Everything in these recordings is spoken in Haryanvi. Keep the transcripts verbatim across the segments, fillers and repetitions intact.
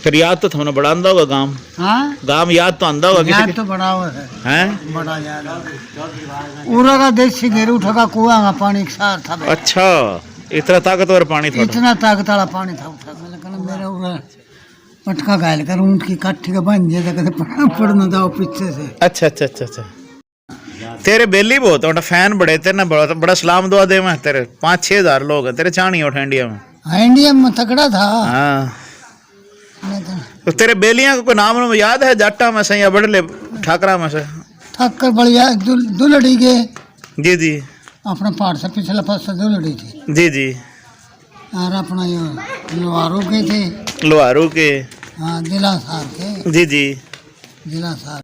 फिर याद तो थमने बड़ा आंदा होगा गांव? हाँ? गांव याद तो आंदा होगा किसी याद के? तो बड़ा हुआ है। हैं? बड़ा याद है। उरा का देसी गेरू ठगा कुआं का पानी सार था भाई। अच्छा, इतना ताकतवर पानी था। इतना ताकत वाला पानी था उठा। मैंने कहा, मेरा उरा पटका घायल कर, ऊंट की काठी का बांध दिया था, कहते, पड़-, पड़ना जाओ पीछे से। अच्छा, अच्छा, अच्छा, अच्छा। तेरे बेली बहुत है, फैन बड़े, तेरे ना बड़ा, बड़ा सलाम दुआ दे मैं, तेरे पाँच छः हज़ार लोग हैं, तेरे चाणी उठे इंडिया में। हाँ, इंडिया में तगड़ा था। हाँ। मैं तो तो तेरे बेलियां को कोई नाम वाम याद है, जाटा में से या बड़ले ठाकरा में से? ठाकर बलिया दुल-, दुलड़ी के। जी, जी। अपने पहाड़ से पिछले पास से दुलड़ी थी। जी, जी। और अपना यो लोहारू के थे। लोहारू के। हाँ, दिलासार के। जी, जी। दिलासार।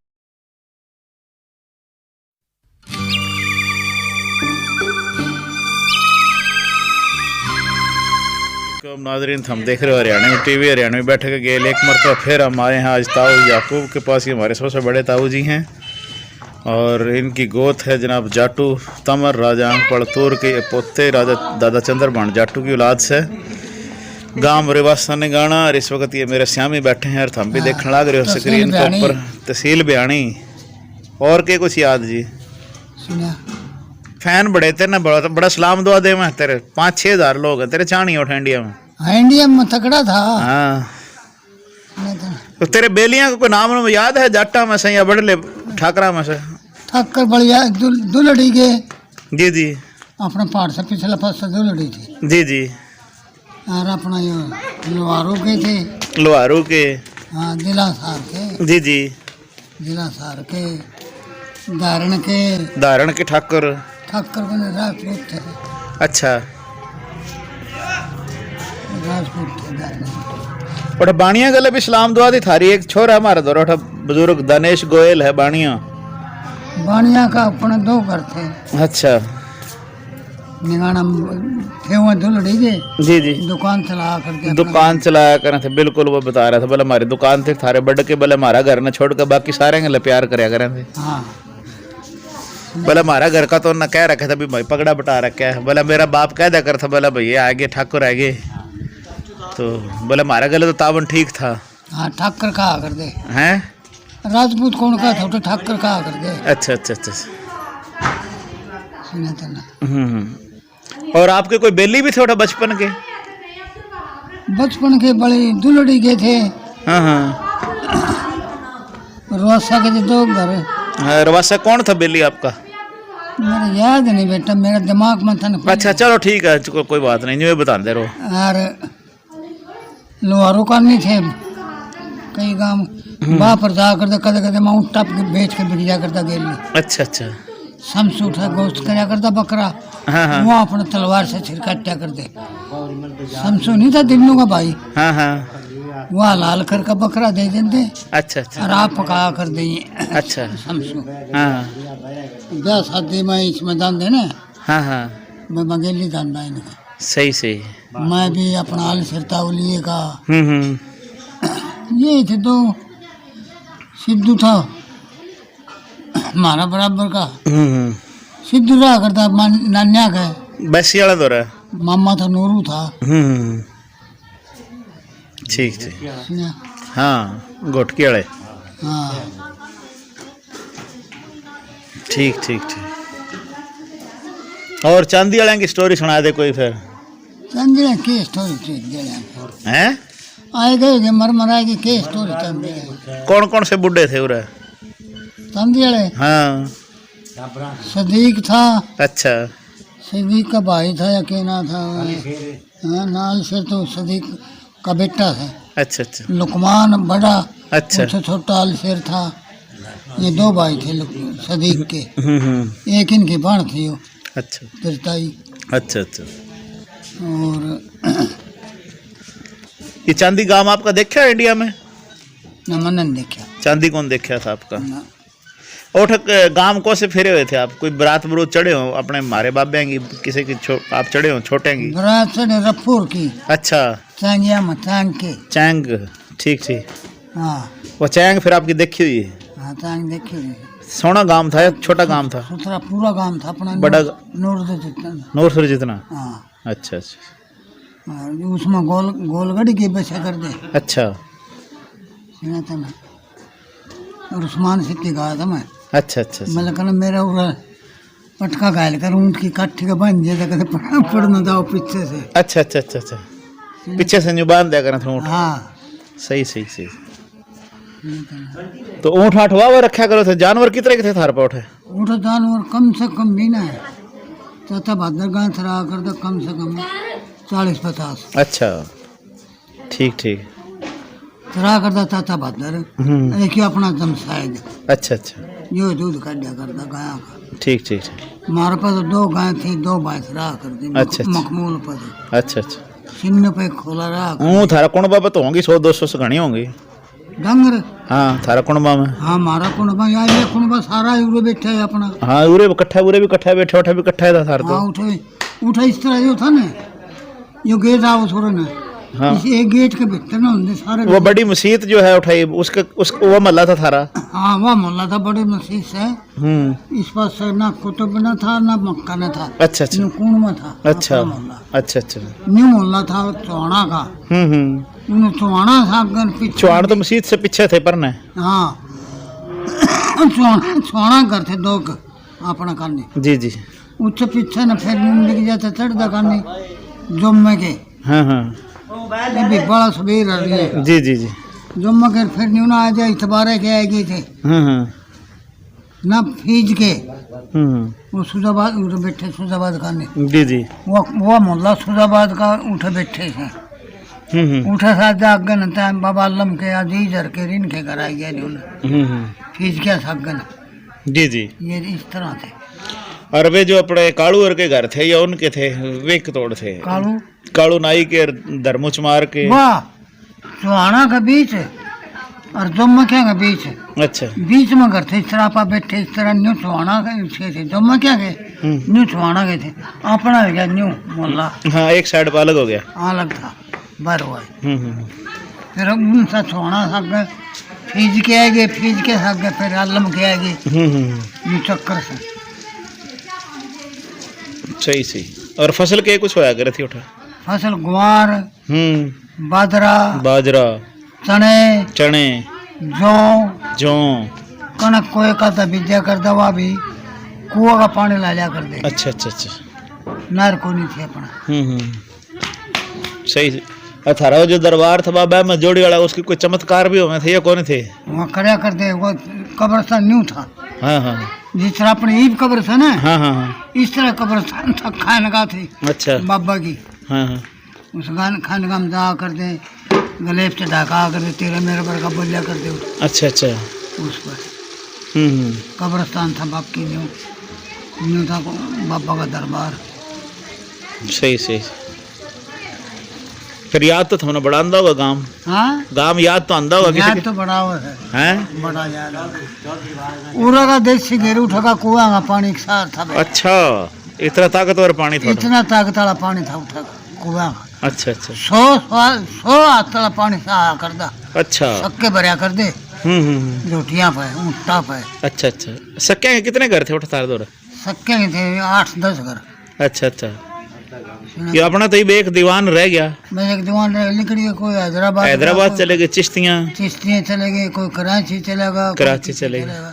तो नाजरीन, थम देख रहे हो हरियाणवी टीवी, हरियाणवी बैठक के गेल एक मरतबा फिर हम आए हैं आज ताऊ याकूब के पास। ये हमारे सबसे बड़े ताऊ जी हैं और इनकी गोत है जनाब जाटू तमर, राजा आंगपल तूर के पोते, राजा दादा चंद्र भाण जाटू की औलाद से। गांव रिवासा ने गाना और इस वक्त ये मेरे स्यामी बैठे हैं और थम भी हाँ, देखने लाग रहे हो तहसील स्क्रीन के ऊपर। तहसील भ्याणी। और के कुछ याद जी? सुना। फैन बड़े तेरे ना बड़ा, बड़ा सलाम दुआ दे मैं, तेरे पाँच छः हज़ार लोग हैं, तेरे चाणी उठे इंडिया में। हाँ, इंडिया में तगड़ा था। हाँ। मैं तो तो तेरे बेलियां को कोई नाम वाम याद है, जाटा में से या बड़ले ठाकरा में से? ठाकर बलिया दुल-, दुलड़ी के। जी, जी। अपने पहाड़ से पिछले पास से दुलड़ी थी। जी, जी। और अपना यो लोहारू के थे। लोहारू के। हाँ, दिलासार के। जी, जी। दिलासार के, धारण के। धारण के ठाकर। ठाकर बने राजपूत थे। अच्छा। राजपूत थे धारण के। और बाणिया गले भी सलाम दुआ दी थारी एक छोरा हमारा दौरा उठा, बुजुर्ग दानेश गोयल है बाणिया। बाणिया का अपने दो घर थे। अच्छा। निगाना थे वहाँ दुलड़ी के। जी, जी। दुकान चलाया करते अपना। दुकान चलाया करें थे, बिल्कुल वो बता रहा था, बोले हमारी दुकान थे थारे बड़ के, बोले हमारा घर न छोड़ के बाकी सारे के प्यार करया करें थे। हाँ। बोले हमारा घर का तो उन्हें कह रखा था भी भाई पगड़ा बटा रखा है, बोले मेरा बाप कह दिया कर था, बोले भैया आ गए ठाकुर आ गए, तो बोले हमारा गले तो तावन ठीक था। हाँ, ठाकर कहा कर दे। हैं? राजपूत कौन का था, तो ठाकर कहा कर दे। अच्छा, अच्छा, अच्छा, अच्छा। सुना था ना। हम्म, हम्म। और आपके कोई बेली भी थे उठा बचपन के? बचपन के बड़े दुलड़ी के थे। हाँ, हाँ। रवासा के थे दो घर। हाँ, रवासा कौन था बेली आपका? मेरा याद नहीं बेटा, मेरा दिमाग में था ना। अच्छा, चलो ठीक है, को-, कोई बात नहीं, न्यू बताते रहो। और लोहारू कानी थे कई गांव। हम्म। वहाँ पर जा करता, कदे कदे मैं ऊँट टाप के बेच के बिक जा करता गेल में। अच्छा, अच्छा। समसू उठा गोश्त करया करता बकरा। हाँ, हाँ। वो अपने तलवार से सिर काटा करते। समसू नहीं था दिन्नू का भाई। हाँ, हाँ। वो हलाल करके बकरा दे देते। अच्छा, अच्छा। और आप पकाया कर दे। अच्छा। समसू। हाँ। ब्याह शादी में इसमें जाते ना। हाँ, हाँ। मैं मंगेली जाना इनका। सही, सही। मैं भी अपना हाल सिरता उलिए का। हम्म, हम्म। ये थे तो सिद्धू था, हमारा बराबर का। हम्म, हम्म। सिद्धू रहा करता मान-, नान्या का। बसी वाला दौरा। मामा था, नूरू था। हम्म, हम्म। ठीक, ठीक। सुना? हाँ, घोटकी वाले। हाँ। ठीक, ठीक, ठीक। और चांदी वाले की स्टोरी सुना दे कोई फिर। चांदी वाले की स्टोरी ठीक दे रहे हैं। हैं? आए गए के मर मराए की के स्टोरी चांदी वाले। कौन कौन से बूढ़े थे उरे? चांदी वाले? हाँ। सदीक था। अच्छा। सदीक का भाई था या के ना था? हाँ, ना, आलशेर तो सदीक का बेटा है। अच्छा, अच्छा। लुकमान बड़ा, अच्छा। उससे छोटा आलशेर था। ये दो भाई थे लुक-, सदीक के। हम्म, हम्म। एक इनकी बहन थी वो। अच्छा। त्रिताई। अच्छा, अच्छा। और ये चांदी गांव आपका देखा है इंडिया में? ना, मैंने नहीं देखा। चांदी कौन देखा था आपका? ना। उठ के गांव को से फिरे हुए थे आप? कोई बरात बरूत चढ़े हो अपने मारे बाबे की, किसी की छो-, आप चढ़े हो छोटे की? बरात चढ़े रफूर की। अच्छा। चांगिया में, चांग के। चांग, ठीक, ठीक। हाँ। वो चांग फिर आपकी देखी हुई है? हाँ, चांग देखी हुई है। सोना गांव था या छोटा गांव था? सुथरा पूरा गांव था अपना। बड़ा नूर, नूर से जितना। नूर से जितना? हाँ। अच्छा, अच्छा। हाँ, उसमें गोल, गोलगढ़ी की बसा कर दे। अच्छा। सुना था मैं। और उस्मान सिद्दीकी गाया था मैं। अच्छा, अच्छा, अच्छा। मैं कहना, मेरा उरा पटका घायल कर, ऊँट की काठी का बांध दिया था, कहते, "पड़-, पड़ना था वो पीछे से।" अच्छा, अच्छा, अच्छा, अच्छा। सुना पीछे से न्यू बांध दिया करें थे ऊँट। हाँ। सही, सही, सही। सुना था मैं। तो ऊँट आठ वाह रखा करो थे, जानवर कितने के थे थारे पे उठे? ऊँट जानवर कम से कम भी ना है। चाचा भादर गांव थरा करता कम से कम चालीस पचास। अच्छा। ठीक, ठीक। चरा करता चाचा भादर, हम्म। एक ही अपना जमसायद। अच्छा, अच्छा। यो दूध काढ़ा करता गाया का। ठीक, ठीक, ठीक। मारे पास दो गाय थी, दो भैंस रहा करती, मख-, अच्छा, अच्छा। मखमूल पर। अच्छा, अच्छा। सिमने पे खोला रहा करती। ऊँ, थारा कुणबा पे तो होंगी, सौ दो सौ से घणी होंगी। डंगर? हाँ, थारा कुणबा में। हाँ, मारा कुणबा, यार, ये कुणबा सारा उरे बैठा है अपना। हाँ, उरे इकट्ठा, उरे भी इकट्ठा बैठा, उठा भी इकट्ठा है था थारा तो। हाँ, उठे, उठे इस तरह जो था ना, यो गेट आओ थोड़ा ना। हाँ। इस एक गेट के भीतर ना होंगे सारे वो लोग। बड़ी मसीत जो है उठाई, उसके, उस, वो महल्ला था थारा? हाँ, वो महल्ला था बड़ी मसीत से। हम्म। इस पास से ना कुतुब ना था, ना मक्का ना था। अच्छा, अच्छा। न्यू कूण में था, अच्छा। अपना महल्ला। अच्छा, अच्छा। न्यू महल्ला था चौहाना का। हम्म, हम्म। उन्हें चौहाना था, अगर पीछे चौहान तो मसीत से पीछे थे पर ने। हाँ। चौहाना, चौहाना घर थे दो क-, अपना कानी। जी, जी। उससे पीछे न फिर न्यू निकल जाते चढ़दा कानी जुम्मे के। हाँ, हाँ। ये भी बड़ा सवेर आ रही है। जी, जी, जी। जुम्मे के फिर न्यू ना आ जाए, इतबारे के आए गए थे। हाँ, हाँ। ना फीज के। हम्म। वो सुजाबाद, उधर बैठे सुजाबाद खाने। जी, जी। वो, वो मोहल्ला सुजाबाद का उठे बैठे से। हम्म, हम्म। उठे साथ जा अग्गन टाइम बाबा आलम के आदि इधर के रिन के घर आ गया नहीं उन्हें। हम्म, हम्म। फीज क्या सागन। जी, जी। ये इस तरह थे। और वे जो अपने कालू और के घर थे या उनके थे, वे एक तोड़ थे? कालू। कालू नाई के और धर्मू चमार के। वाह, चौहाना के बीच और जमक्या के बीच। अच्छा। बीच में घर थे, इस तरह आपा बैठे, इस तरह न्यू चौहाना के छे थे, जमक्या के हम्म। न्यू चौहाना के थे, अपना हो गया न्यू मोहल्ला। हाँ, एक साइड पर अलग हो गया। अलग था, बाहर हुआ है। हम्म, हम्म, हम्म। फिर उनसा चौहाना सागे, फीज के आए गए, फीज के सागे, फिर आलम के आए गए। हम्म, हम्म, हम्म। न्यू चक्कर से। सही, सही। और फसल के कुछ होया करे थी उठा? फसल ग्वार, हम्म। बाजरा, बाजरा, चने, चने, जौ, जौ। कणक कोई का तो बीजा कर दवा भी, कुआ का पानी ला लिया कर दे। अच्छा, अच्छा, अच्छा। नहर को नहीं थे अपना। हम्म, हम्म। सही, सही। और थारा वो जो दरबार था बाबा में जोड़ी वाला, उसकी कोई चमत्कार भी होवे थे या कौन थे? वहाँ करया कर दे, वो कब्रिस्तान न्यू था। हाँ, हाँ। जिस तरह अपनी ईब कब्र है ना, हाँ, हाँ, हाँ। इस तरह कब्रिस्तान था, खानका थी अच्छा। बाबा की। हाँ, हाँ। उस गान खान का हम जा करते, गले पे ढाका करते, तेरा मेरे वर्गा बोलिया करते। अच्छा, अच्छा। उस पर हम्म, हम्म। कब्रिस्तान था बाकी न्यू, न्यू था को-, बाबा का दरबार। सही, सही। फिर याद तो थमने बड़ा आंदा होगा गांव? हाँ? गांव याद तो आंदा होगा किसी याद के? तो बड़ा हो है। हैं? बड़ा याद है। उरा का देसी घेरू ठगा कुआं का पानी सार था बेटा। अच्छा। इतना ताकतवर पानी था उठा? इतना ताकत वाला पानी था उठा कुआं। अच्छा, अच्छा। सौ, सौ, सौ हाथ वाला पानी सा आया करदा। अच्छा। सक्के भरया कर दे। हम्म, हम्म, हम्म। झोटियां पे, ऊंटा पे। अच्छा, अच्छा। सक्के के कितने घर थे उठा थारे दौर? सक्के के थे आठ दस घर। अच्छा, अच्छा। सुना ये अपना तो ये एक दीवान रह गया। बस एक दीवान रह, लिकड़ी के कोई हैदराबाद हैदराबाद गया, कोई चले गए, चिश्तियाँ। चिश्तियाँ चले गए, कोई कराची चलेगा, कोई कराची किसी चले गए। चलेगा।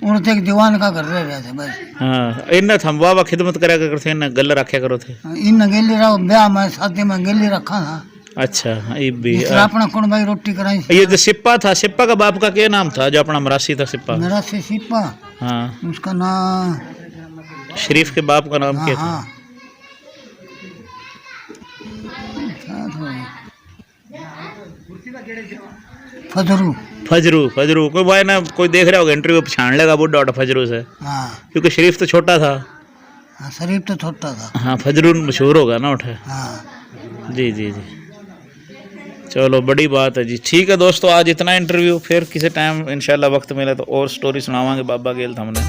उन तक दीवान का घर रह रहा था बस। हाँ, इन्हें थम वाह वाह खिदमत करा करते थे, इन्हें गल रखा करो थे। हाँ, इन्हें गेली रहो, ब्याह में, शादी में गेली रखा था। अच्छा, हाँ, ये भी, जिस तरह हाँ। अपना कुण भाई रोटी कराई। ये जो सिप्पा था, सिप्पा का बाप का क्या नाम था, जो अपना मरासी था सिप्पा? मरासी सिप्पा? हाँ। उसका नाम शरीफ के बाप का नाम हाँ, क्या था? हाँ। फजरू। फजरू, फजरू। कोई भाई ना, कोई देख रहा होगा इंटरव्यू, पहचान लेगा बूढ़ा उठा फजरू से। हाँ। क्योंकि शरीफ तो छोटा था। हाँ, शरीफ तो छोटा था। हाँ, फजरू मशहूर होगा ना उठे। हाँ। जी, जी, जी। चलो, बड़ी बात है जी। ठीक है दोस्तों, आज इतना इंटरव्यू, फिर किसी टाइम इंशाल्लाह वक्त मिले तो और स्टोरी सुनावांगे बाबा गेल थमने।